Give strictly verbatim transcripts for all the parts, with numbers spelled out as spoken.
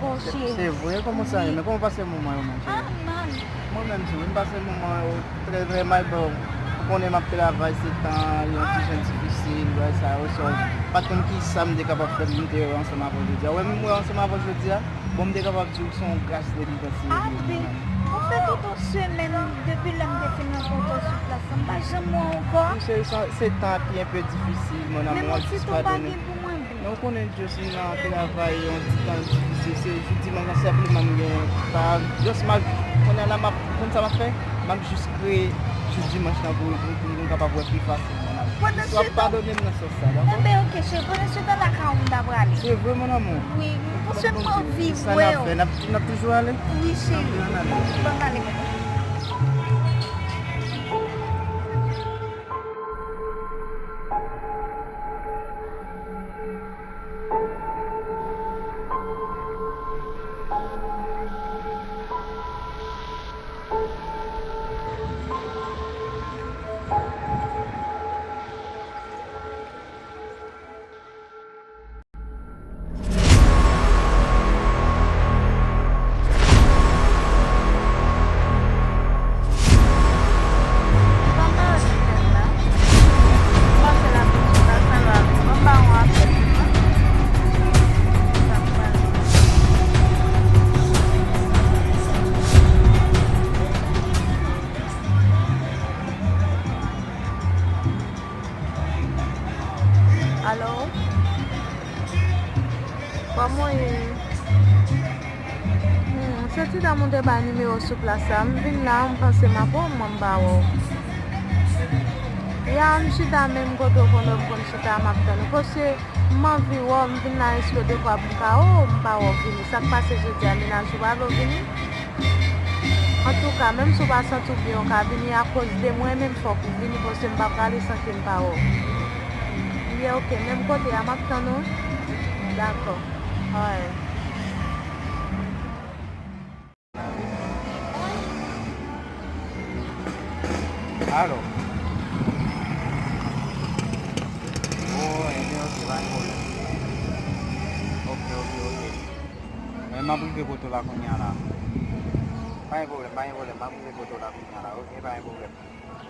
Bon, cheri. Se vre, kòman sa ye? Men kòman w pase moman yo, mon cheri? Ah, mal. Mwen menm tou, wi, m pase moman yo trè, trè mal. Bon, ou konnen m ap travay, se tan yon ti jan difisil, bagay sa yo. So, pa t konn ki sa m te kapab fè pou m te ansanm avè w jodi a. Wè, menm wè ansanm avè w jodi a, bon, m te kapab di w se yon gras de li pase. Ah, ben, ou fè tout yon semèn depi lè m te fin rankontre w sou plas la. M pa janm wè w ankò. Wi, cheri, se, se tan ki enpe difisil, mon amour, jis padone. Pou mwen, non, ou konnen Djos, m nan travay yon ti tan difisil, se jou dimanch la sèlman m gen pa. Djos, m ap, kounye a la, m ap, ou konn sa m ap fè? M ap jis kreye jou dimanch lan pou, pou, pou nou kapab wè pi fasil, mon amour. Jis w ap padone m nan sans sa, dakò? Enben, oke, cheri, pandan se tan lakay ou m ta prale. Se vre, mon amour. Wi, paske m anvi wè w. Sa n ap fè? N ap, n ap toujou ale? Wi, cheri. Anvi ann ale. Bon, n ale, bebe. Alo? Kòman w ye? Hmm, se ti dam ou te bay nimewo sou plas la. M vin la, m panse m ap wè w, mwen m pa wè w. Ya, m chita menm kote w konn wè m konn chita, m ap tann ou. Paske m anvi wè w, m vin la espere dekwa pou m ka wè w, m pa wè w vini. Sa k pase jodi a, mennaj ou pa vle w vini? Antouka, menm si w pa santi w byen, ou ka vini akoz de mwen, men fòk ou vini, paske m pa prale san ke m pa wè w. Ye, oke, menm kote a, m ap tann ou. Dakò. Alright. Alo. Oh, enben, oke, pa gen pwoblèm. Oke, oke, oke. Men m ap rive kote w la kounye a la. Pa gen pwoblèm, pa gen pwoblèm. M ap rive kote w la kounye a la, oke? Pa gen pwoblèm.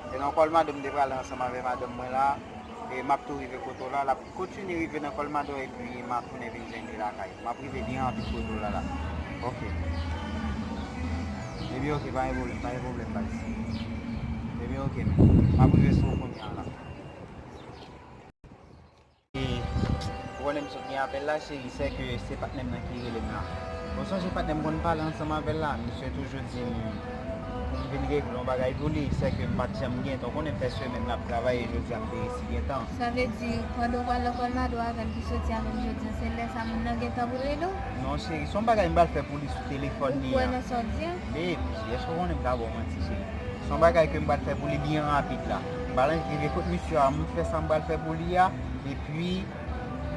Se nan Kòlmado m te prale ansanm avè madanm mwen la. E m ap tou rive kote w la. L ap kontinye rive nan Kòlmado epi m ap tounen vin jwenn li lakay. M ap rive byen rapid kote w la la. Oke. Ebyen, oke, pa gen pwoblèm, pa gen pwoblèm, baz. Ebyen, oke, men. M ap rive sou ou kounye a la. E, ou konnen m sot gen apèl la, cheri, sèke se patnè m nan ki rele m la. Ou sonje patnè m konn pale ansanm avè l la, misye toujou di m pou m vin regle yon bagay pou li, sèke m pa t janm gen tan. Ou konnen m fè semèn m ap travay e jodi a m te resi gen tan. Sa vle di, pandan w pral nan Kòlmado avè l ki soti avè m jodi a, se lè sa moun nan gen tan pou l rele w? Non, cheri, se yon bagay m pral fè pou li sou telefòn li a. Ou kwè nan sa w di a? Baby, èske w konnen m ka ba w manti, cheri? Se yon bagay ke m pral fè pou li byen rapid la. M pral rive kot misye a, m fè sa m pral fè pou li a, epi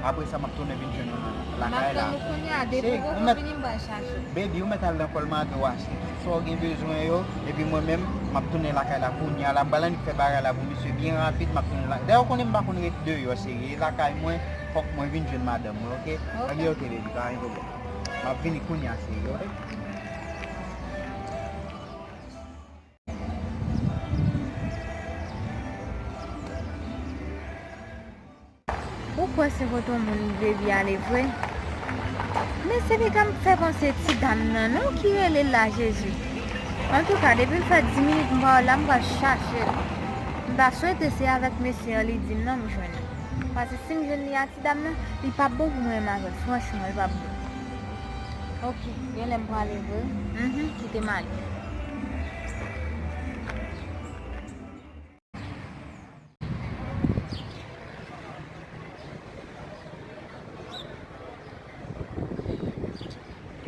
apre sa, m ap tounen vin jwenn ou nan lakay la. M ap tann ou kounye a, depi w poko vini, m pral chache w. Baby, ou mèt al nan Kòlmado achte tout sa w gen bezwen yo, epi mwen menm, m ap tounen lakay la kounye a la. M pral annik fè bagay la pou misye byen rapid, m ap tounen la. Dayè, ou konnen m pa konn ret deyò, cheri. E lakay mwen, fòk mwen vin jwenn madanm mwen, oke? Oke. Ebyen, oke, baby, pa gen pwoblèm. M ap vini kounye a, cheri, oke? Ou kwè se kote yon moun vle vye ale vre? Men se piga m fè panse ti dam nan non ki rele l la, Jezi. Antouka, depi l fè dis minit m pa wè l la, m pral chache l. M ta swete se avèk mesye an li di m nan m jwenn li. Paske si m jwenn li a ti dam nan, li p ap bon pou mwen renmen avè l. Franchman, li p ap bon. Oke, genlè m prale vre. Mhm, kite m ale.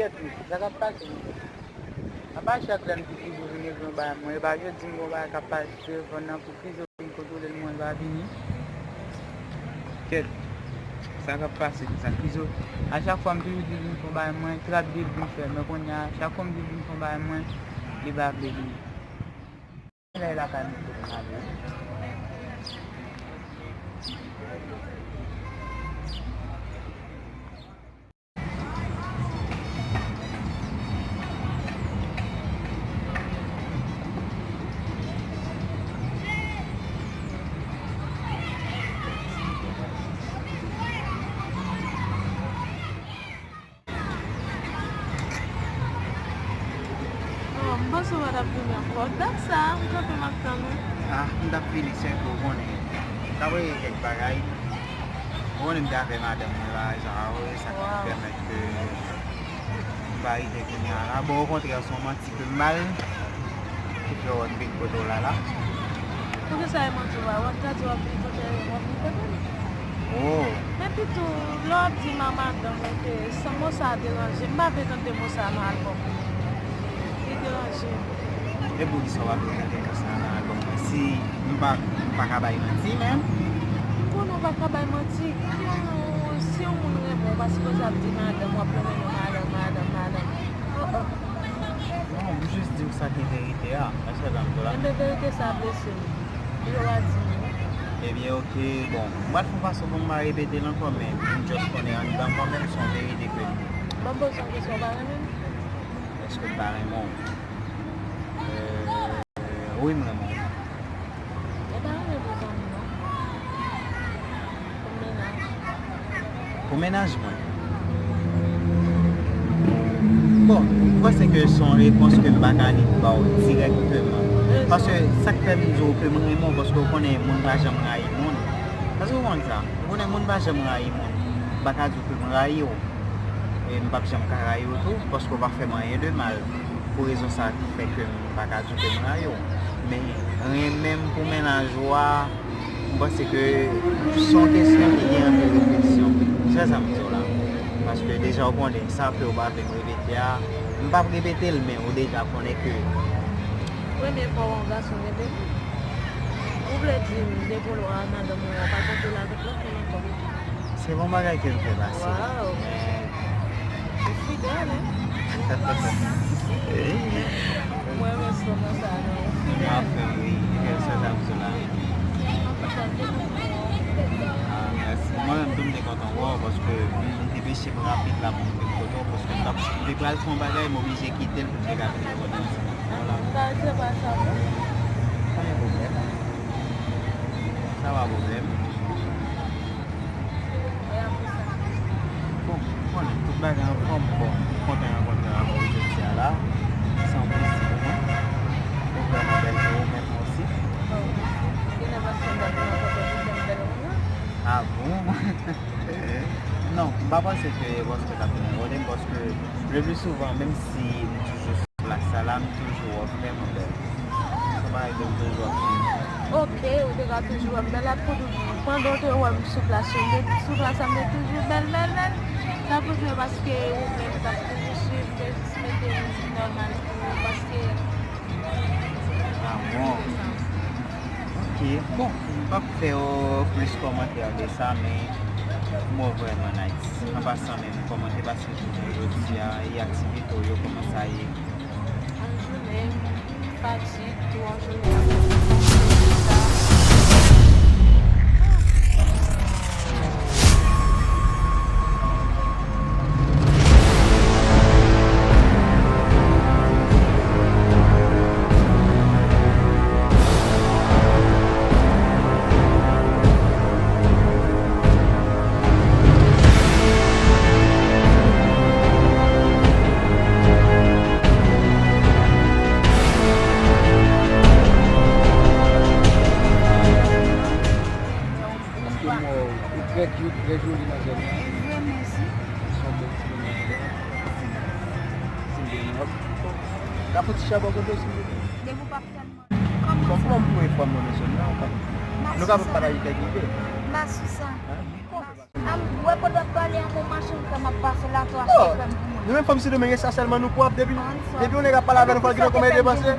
Kèt wi, sa k ap pase? Apa chak lè m di Kizo vin regle yon bagay mwen, e pa jodi m gen yon bagay k ap pase devan nan pou Kizo vin kontwole l, mwen pa vini. Kèt, sa k ap pase konsa? Kizo, a chak fwa m toujou di l vin fè yon bagay mwen, trap de l vin fè, men kounye a, chak fwa m di l vin fè yon bagay mwen, li pa vle vini. Lè lakay mwen kote m ale. Wi. M panse w pa t ap vini ankò. Dat sa, m kanpe m ap tann ou. Ah, m t ap vini, sèke w konnen. M t ap regle kèk bagay. Ou konnen m te avè madanm mwen la, jan w wè, sa ki pèmèt ke m pa rive kounye a la. Bon, okontrè, se yon manti ke m ba l, ki fè w wè m vin kote w la la. Poukisa e manti w ba l? W ap gade w ap vin kote, w ap vin kote m. Oh. Men pito, lè w ap di m a madanm ou ke san mo sa a deranje m, m pa vle tande mo sa a nan albòm mwen. Li deranje m. E poukisa w pa vle tande mo sa a nan albòm mwen? Si m pa, m pa ka bay manti, menm. M konnen w pa ka bay manti. Ki yon, si yon moun renmen w, w pa sipoze ap di madanm, w ap nonmen non madanm, madanm, madanm. Oh, oh. Non, m jis di w sa ki verite a. Èske w konprann la? Enben, verite sa a blese m. Yo pa di m. Ebyen, oke, bon, m pral fè yon fason pou m pa repete l ankò, men m just konnen anndan kanmenm, se yon verite ke m di. Ban m poze w yon kesyon, w pa renmen m? Èske m pa renmen w? Euh, wi, m renmen w. E pa renmen pou zanmi, non. Pou mennaj. Pou mennaj mwen. Bon, m panse ke se yon repons ke m pa ka ni ba w dirèkteman. Paske sa k fè m di w ke m renmen w, paske w konnen moun pa janm rayi moun. Paske w konn sa, w konnen moun pa janm rayi moun. M pa ka di w ke m rayi w. E m p ap janm ka rayi w tou, paske w pa fè m anyen de mal. Pou rezon sa ki fè ke m pa ka di w ke m rayi w. Men renmen m pou mennaj ou a, m panse ke se yon kesyon ki gen anpil refleksyon. Se sa m di w la. Paske deja w konnen, sa ke w pa vle m repete a, m p ap repete l, men ou deja konnen ke. Premye fwa w wè yon gason renmen m. Ou vle di m, depi w wè madanm ou an, w pa konte l avèk lòt moun ankò? Se bon bagay ke m fè pase. Waw. Men ou fidèl, hein? Mwen renmen slogan sa a, non. Ou fidèl. Anfen, wi, se sa m di la. Antouka, m te kontan wè w. Ah, mèsi. Mwen menm tou, m te kontan wè w, paske m depeche m rapid la pou m vin kote w, paske m t ap, m te pral fè yon bagay, m oblije kite l pou m te ka vin kote w. Vwala. Antouka, se pa sa, non. Pa gen pwoblèm. Sa pa pwoblèm. Bon, konnen, tout bagay anfòm, bon, m kontan rankontre avè w jodi a la. Se yon plezi pou mwen. Ou vrèman bèl tou, ou menm osi. Oh, genlè paske m bèl pou mwen, paske ou di m bèl ou menm. Ah bon? Non, m pa panse ke e paske w t ap vin rankontre m, paske le pli souvan, menm si m toujou Plas sa la, m toujou wè w vrèman bèl. Se pa ke m toujou ap di. Oke, ou te ka toujou wè m bèl, la pou di w, pandan w te wè m sou plas yo, m te sou plas la, m te toujou bèl, bèl, bèl. Sa pou di w paske ou menm k ap toujou swiv, m te jis mete mizik nòmal pou ou, paske. Ah bon? Oke, bon, m p ap fè w plis kòmantè de sa, men m wè w vrèman nice. An pasan, men kòman te pase jounen jodi a e aktivite w yo, kòman sa ye? An jounen, fatig tou an jounen an. Paske mò ou trè cute, trè joli nan zòn nan. E vre, mèsi. Ou se yon bèl ti moun nan zòn nan. Sin gen yon. Ka fè ti chabon kote w, silvouplè? Depi w p ap fè m. Kòman sa? Kòman pou enfòme w nan zòn nan, ou ka, nou ka pale kèk ide. M pa sou sa. Hein? Ou wè pandan w ap pale an, mwen mache, m fè m ap pase la, tou achte krèm pou mwen. Nou menm fanm Sendomeng, e sa sèlman nou pwòp, depi, depi yon nèg ap pale avè nou, fò l gen kòman l depanse.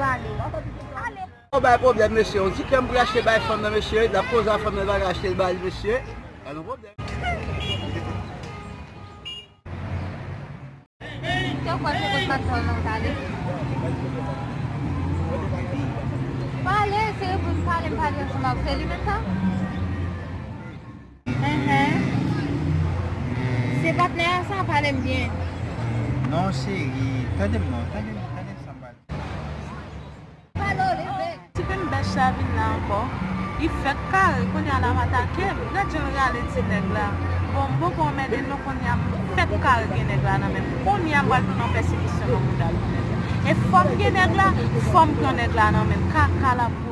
Ou bay pwoblèm, mesye. Yon ti kè m pou achte bay fanm nan, mesye. L ap koze a fanm nan, l pa ka achte l ba li, mesye. Pa gen pwoblèm. Te kwè se kot madanm nan pale. Pale, se reponn pale, m pale ansanm ak se li menm sa? Enhen. Se patnè a sa, pale m byen. Non, cheri, tande m non, tande m, tande m sa m pral di. Pale w leve. Ti pen bèch la vin la ankò. Li fèk kare, kounye a l ap atake m. Gad jan l rale ti nèg la. Bon, m poko anmède l non, kounye a m fèk kare gen nèg la nan men m. Kounye a m pral tounen an pèsekisyon nan bouda l pou nèg la. E fò m gen nèg la, fò m pran nèg la nan men m. Kaka l ap